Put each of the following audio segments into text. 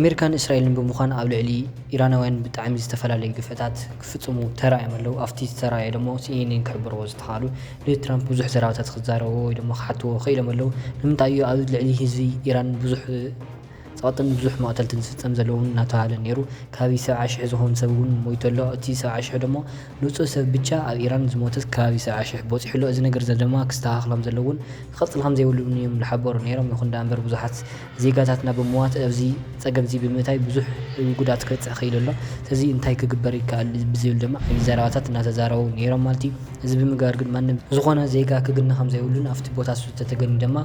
ኣሜሪካን እስራኤልን ብምዃን ኣብ ልዕሊ ኢራናውያን ብጣዕሚ ዝተፈላለዩ ግፍዕታት ክፍጽሙ ተራእዮም ኣለዉ። ኣብቲ ዝተራእየ ደሞ ሲኤንኤን ክሕብርዎ ዝተኻእሉ፣ ንትራምፕ ብዙሕ ዘረባታት ክዛረብዎ ወይ ደሞ ክሓትዎ ክኢሎም ኣለዉ። ንምንታይ እዩ ኣብ ልዕሊ ህዝቢ ኢራን ብዙሕ ጸቕጥን ብዙሕ መቕተልትን ዝፍጸም ዘለውን እናተባህለ ነይሩ። ከባቢ ሰብዓ ሽሕ ዝኾን ሰብ እውን ሞይቱ ኣሎ። እቲ ሰብዓ ሽሕ ደሞ ንጹህ ሰብ ብቻ ኣብ ኢራን ዝሞተት ከባቢ ሰብዓ ሽሕ በጺሑ ኣሎ። እዚ ነገር እዚ ድማ ክስተኻኸሎም ዘለውን ክቐጽል ከም ዘይብሉን እዮም ዝሓበሩ ነይሮም። ይኹን ደኣ እምበር ብዙሓት ዜጋታትና ብምዋት ኣብዚ ጸገም እዚ ብምእታይ ብዙሕ ጉድኣት ክበጽሕ ክኢሉ ኣሎ። ስለዚ እንታይ ክግበር ይከኣል ብዝብል ድማ ዓብዪ ዘረባታት እናተዛረቡ ነይሮም ማለት እዩ። እዚ ብምግባር ግን ማንም ዝኾነ ዜጋ ክግነ ከም ዘይብሉን ኣብቲ ቦታ እሱ ተተገኒ ድማ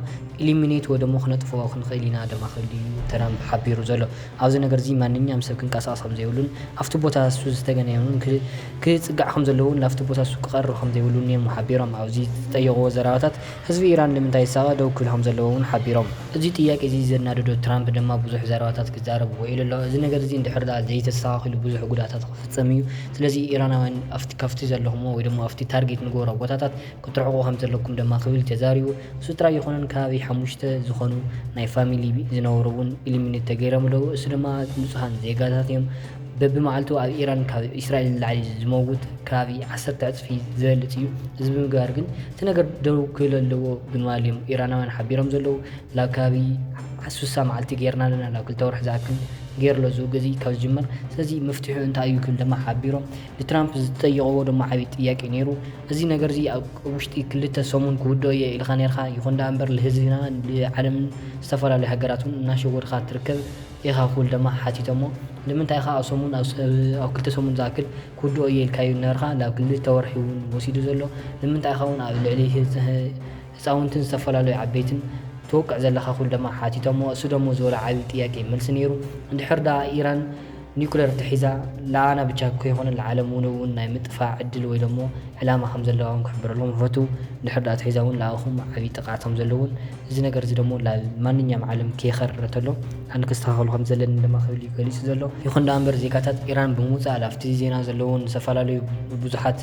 ኢሊሚኔት ወይ ደሞ ክነጥፍኦ ክንኽእል ኢና ድማ ክብል እዩ ትራምፕ ሓቢሩ ዘሎ። ኣብዚ ነገር እዚ ማንኛውም ሰብ ክንቀሳቐስ ከም ዘይብሉን ኣብቲ ቦታ እሱ ዝተገነየውን ክ-፣ ክጽጋዕ ከም ዘለውን ናብቲ ቦታ እሱ ክቐርብ ከም ዘይብሉን እዮም ሓቢሮም። ኣብዚ ዝጠየቕዎ ዘረባታት ህዝቢ ኢራን ንምንታይ ይሳቐ ደው ክብል ከም ዘለዎ እውን ሓቢሮም። እዚ ጥያቄ እዚ ዘናደዶ ትራምፕ ድማ ብዙሕ ዘረባታት ክዛረብ ውዒሉ ኣሎ። እዚ ነገር እዚ እንድሕር ደኣ ዘይተስተኻኺሉ ብዙሕ ጉድኣታት ክፍጸም እዩ። ስለዚ ኢራናውያን ኣብቲ፣ ካብቲ ዘለኹሞ ወይ ደሞ ኣብቲ ታርጌት ንገብሮ ቦታታት ክትርሕቁ ከም ዘለኩም ድማ ክብል ተዛሪቡ። እሱ ጥራይ ይኹንን ከባቢ ሓሙሽተ ዝኾኑ ናይ ፋሚሊ ዝነበሩ እውን ኢሊሚኔት ተገይሮም ኣለዉ። እሱ ድማ ንጹሃን ዜጋታት እዮም። በብመዓልቱ ኣብ ኢራን ካብ እስራኤል ንላዕሊ ዝመውት ከባቢ ዓሰርተ ዕጽፊ ዝበልጽ እዩ። እዚ ብምግባር ግን እቲ ነገር ደው ክብል ኣለዎ ብምባል እዮም ኢራናውያን ሓቢሮም ዘለዉ። ላብ ከባቢ ስሳ መዓልቲ ጌርና ኣለና፣ ላብ ክልተ ወርሒ ዝኣክል ገይሩ ኣሎ እዚ ውግእ እዚ ካብ ዝጅመር። ስለዚ መፍትሒኡ እንታይ እዩ ክብል ድማ ሓቢሮም። ንትራምፕ ዝጠየቕዎ ድማ ዓብዪ ጥያቄ ነይሩ። እዚ ነገር እዚ ኣብ ውሽጢ ክልተ ሰሙን ክውድኦ እየ ኢልካ ነርካ፣ ይኹን ደኣ እምበር ንህዝብና ንዓለምን ዝተፈላለዩ ሃገራት እውን እናሸወድካ ትርከብ ኢኻ ክብል ድማ ሓቲቶሞ። ንምንታይ ኢኻ ኣብ ሰሙን፣ ኣብ ስ-፣ ኣብ ክልተ ሰሙን ዝኣክል ክውድኦ እየ ኢልካዮ ነበርካ፣ ናብ ክልተ ወርሒ እውን ወሲዱ ዘሎ፣ ንምንታይ ኢኻ እውን ኣብ ልዕሊ ህዝ-፣ ህጻውንትን ዝተፈላለዩ ዓበይትን ትወቅዕ ዘለኻ ክብል ድማ ሓቲቶሞ። እሱ ደሞ ዝበሎ ዓብዪ ጥያቄ መልሲ ነይሩ። እንድሕር ደኣ ኢራን ኒውክለር ተሒዛ፣ ለኣና ብቻ ከይኮነ ለዓለም እውን እውን ናይ ምጥፋእ ዕድል ወይ ደሞ ዕላማ ከም ዘለዋ እውን ክሕብረሎም ፈቱ። እንድሕር ደኣ ተሒዛ እውን ለኣኹም ዓብዪ ጥቕዓት ከም ዘለውን፣ እዚ ነገር እዚ ደሞ ላብ ማንኛውም ዓለም ከይኸረረ ተሎ ኣነ ክስተኻኸሉ ከም ዘለኒ ድማ ክብል እዩ ገሊጹ ዘሎ። ይኹን ደኣ እምበር ዜጋታት ኢራን ብምውጻእ ላብቲ ዜና ዘለውን ዝተፈላለዩ ብዙሓት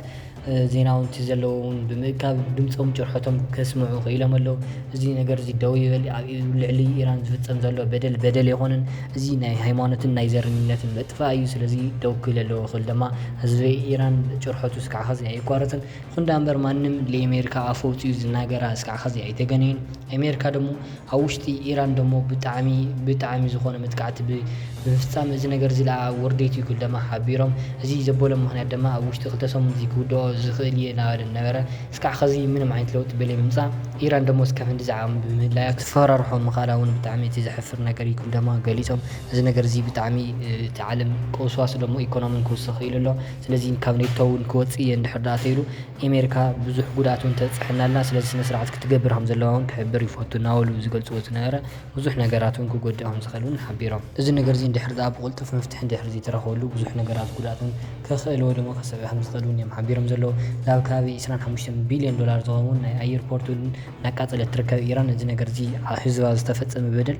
እ፣ ዜናውንቲ ዘለዉ እውን ብምእካብ ድምጾም ጭርሖቶም ከስምዑ ክኢሎም ኣለዉ። እዚ ነገር እዚ ደው ይበል፣ ኣብ ልዕሊ ኢራን ዝፍጸም ዘሎ በደል በደል ኣይኮነን። እዚ ናይ ሃይማኖትን ናይ ዘረኝነትን ምጥፋእ እዩ። ስለዚ ደው ክብል ኣለዎ ክብል ድማ ህዝቢ ኢራን ጭርሖቱ እስካዕ ኸዚ ኣየቋረጸን። ይኹን ደኣ እምበር ማንም ለኣሜሪካ ኣፍ ኣውጺኡ ዝናገራ እስካዕ ኸዚ ኣይተገነየን። ኣሜሪካ ደሞ ኣብ ውሽጢ ኢራን ደሞ ብጣዕሚ፣ ብጣዕሚ ዝኾነ መጥቃዕቲ ብ-፣ ብምፍጻም እዚ ነገር እዚ ለኣ ውርደት እዩ ክብል ደማ ሓቢሮም። እዚ ዘበሎም ምኽንያት ደማ ኣብ ውሽጢ ክልተ ሰሙን እዚ ክውድኦ ዝኽእል እየ እናበለ ነበረ። እስካዕ ኸዚ ምንም ዓይነት ለውጢ በለይ ብምጻእ ኢራን ደሞ እስካብ ክንዲ ዝዓቕሚ ብምህላያ ክትፈራርሖ ምኽኣላ እውን ብጣዕሚ እቲ ዘሕፍር ነገር እዩ ክብል ደማ ገሊጾም። እዚ ነገር እዚ ብጣዕሚ፣ እ፣ እቲ ዓለም ቀውስዋስ ደሞ ኢኮኖሚን ክውስኽ ክኢሉ ኣሎ። ስለዚ ካብ ኔቶ እውን ክወጽእ እየ እንድሕር ደኣ ተይሉ ኤሜሪካ ብዙሕ ጉድኣት እውን ተብጽሐና ኣላ። ስለዚ ስነ ስርዓት ክትገብር ከም ዘለዋ እውን ክሕብር ይፈቱ እናበሉ ዝገልጽዎ ዝነበረ ብዙሕ ነገራት እውን ክጎድእ ከም ዝኽእል እውን ሓቢሮም። እዚ ነገር እዚ እንድሕር ደኣ ብቕልጡፍ መፍትሒ እንድሕር ዘይተረኸበሉ ብዙሕ ነገራት ጉድኣት እውን ከኽእል ወይ ድማ ከስዕብ ከም ዝኽእል እውን እዮም ሓቢሮም ዘለዉ። ናብ ከባቢ ዕስራን ሓሙሽተን ቢልዮን ዶላር ዝኸውን ናይ ኣየርፖርት እውን እናቃጸለት ትርከብ ኢራን። እዚ ነገር እዚ ኣብ ህዝባ ዝተፈጸመ በደል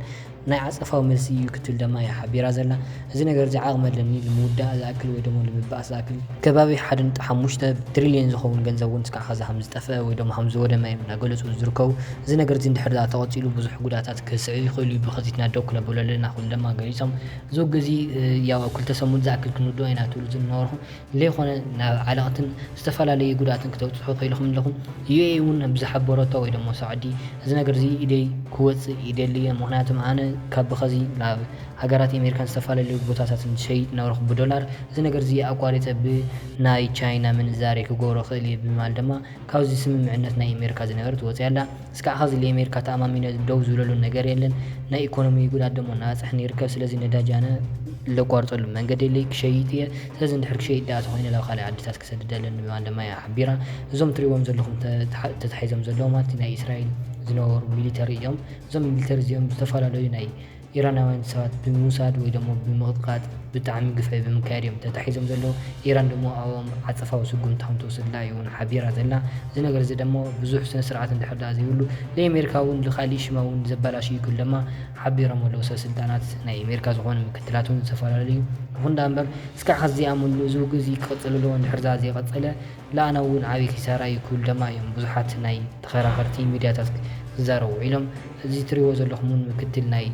ናይ ዓጸፋዊ መልሲ እዩ ክትብል ደማ እያ ሓቢራ ዘላ። እዚ ነገር እዚ ዓቕሚ ኣለኒ ንምውዳእ ዝኣክል ወይ ደሞ ንምባኣስ ዝኣክል ከባቢ ሓደ ነጥቢ ሓሙሽተ ትሪልዮን ዝኸውን ገንዘብ እውን እስካዕ ኸዚ ከም ዝጠፍአ ወይ ደሞ ከም ዝወደመ እዮም እናገለጹ ዝርከቡ። እዚ ነገር እዚ እንድሕር ደኣ ተቐጺሉ ብዙሕ ጉድኣታት ከስዕብ ይኽእል እዩ፣ ብኸዚ ትናደው ክነብሎ ኣለና ክብል ደማ ገሊጾም። እዚ ውግእ እዚ፣ እ፣ ያው ኣብ ክልተ ሰሙን ዝኣክል ክንውድኦ ኢና ትብሉ ዝነበርኩም። ለይኾነ ናብ ዓለቕትን ዝተፈላለዩ ጉድኣትን ክተብጽሑ ክኢልኹም ኣለኹም። ዩ ኤ ኢ እውን ብዝሓበረቶ ወይ ደሞ ሳዑዲ እዚ ነገር እዚ ኢደይ ክወጽእ ይደሊ እየ። ምኽንያቱም ኣነ ካብ ብኸዚ ናብ ሃገራት ኣሜሪካን ዝተፈላለዩ ቦታታትን ዝሸይጥ ነበርኩ ብዶላር። እዚ ነገር እዚ ኣቋሪጸ ብናይ ቻይና ምንዛሬ ክገብሮ ክእል እየ ብምባል ድማ ካብዚ ስምምዕነት ናይ ኣሜሪካ ዝነበረት ወጽያ ኣላ። እስካዕ ኸዚ ለኣሜሪካ ተኣማሚነ ደው ዝብለሉ ነገር የለን። ናይ ኢኮኖሚ ጉድኣት ደሞ እናበጽሐኒ ይርከብ። ስለዚ ነዳጅ ኣነ ለቋርጸሉ መንገዲ የለይ፣ ክሸይጥ እየ። ስለዚ እንድሕር ክሸይጥ ደኣ ተኾይነ ናብ ካልእ ዓድታት ክሰድድ ኣለኒ ብምባል ድማ እያ ሓቢራ። እዞም ትሪእዎም ዘለኹም ተ-፣ ተታ-፣ ተታሒዞም ዘለዉ ማለት ናይ እስራኤል ዝነበሩ ሚሊተሪ እዮም። እዞም ሚሊተሪ እዚኦም ዝተፈላለዩ ናይ ኢራናውያን ሰባት ብምውሳድ ወይ ደሞ ብምቕጥቃጥ ብጣዕሚ ግፍዒ ብምክያድ እዮም ተታሒዞም ዘለዉ። ኢራን ደሞ ኣብኦም ዓጸፋዊ ስጉምቲ ከም ትወስድላ እዩ እውን ሓቢራ ዘላ። እዚ ነገር እዚ ደሞ ብዙሕ ስነ ስርዓት እንድሕር ደኣ ዘይብሉ ንኣሜሪካ እውን ንኻሊእ ሽማ እውን ዘበላሹ እዩ ክብል ድማ ሓቢሮም ኣለዉ ሰብ ስልጣናት ናይ ኣሜሪካ ዝኾኑ ምክትላት እውን ዝተፈላለዩ። ይኹን ደኣ እምበር እስካዕ ኸዚ ዘይኣመንሉ እዚ ውግእ እዚ ክቕጽል ኣለዎ፣ እንድሕር ደኣ ዘይቐጸለ ለኣና እውን ዓብዪ ኪሳራ እዩ ክብል ደማ እዮም ብዙሓት ናይ ተኸራኸርቲ ሚድያታት ክዛረቡ ውዒሎም። እዚ ትሪእዎ ዘለኹም እውን ምክትል ናይ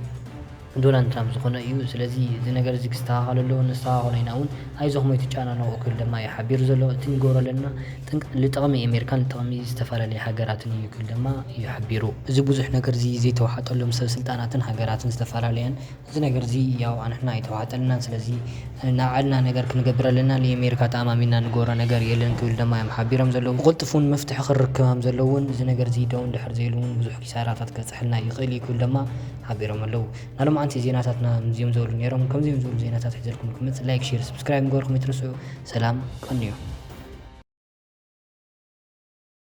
ዶናልድ ትራምፕ ዝኾነ እዩ። ስለዚ እዚ ነገር እዚ ክስተኻኸል ኣለዎ፣ ንስተኻኸሎ ኢና እውን ኣይዞኹም ኣይትጨናነቑ ክብል ድማ እዩ ሓቢሩ ዘሎ። እቲ ንገብሮ ዘለና ጥንቅ-፣ ልጥቕሚ ኣሜሪካን ልጥቕሚ ዝተፈላለዩ ሃገራትን እዩ ክብል ድማ እዩ ሓቢሩ። እዚ ብዙሕ ነገር እዚ ዘይተዋሓጠሎም ሰብ ስልጣናትን ሃገራትን ዝተፈላለየን እዚ ነገር እዚ ያው ኣንሕና ኣይተዋሓጠልናን። ስለዚ ናዕልና ነገር ክንገብር ኣለና። ንኣሜሪካ ተኣማሚና ንገብሮ ነገር የለን ክብል ድማ እዮም ሓቢሮም ዘለዉ። ብቕልጡፍ እውን መፍትሒ ክንርክብ ከም ዘለውን እዚ ነገር እዚ ደው እንድሕር ዘይሉ እውን ብዙሕ ኪሳራታት ከብፀሐልና ይኽእል እዩ ክብል ድማ ሓቢሮም ኣለዉ። ናሎም ኣንቲ ዜናታትና እዚኦም ዝበሉ ነይሮም። ከምዚኦም ዝበሉ ዜናታት ሒዘልኩም ክመፅእ ላይክ፣ ሼር፣ ሰብስክራይብ ምግበርኩም ይትረስዑ። ሰላም ቀንዩ።